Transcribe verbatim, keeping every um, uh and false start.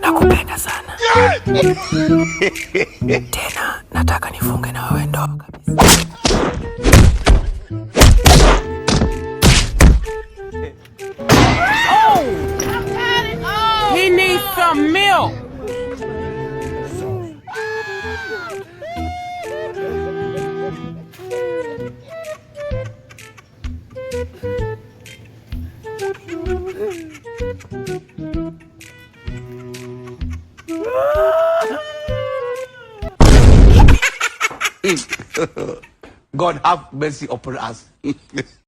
Nakupenda sana. Tena nataka nifunge na wewe ndoa kabisa. Oh! He needs some milk. God have mercy upon us.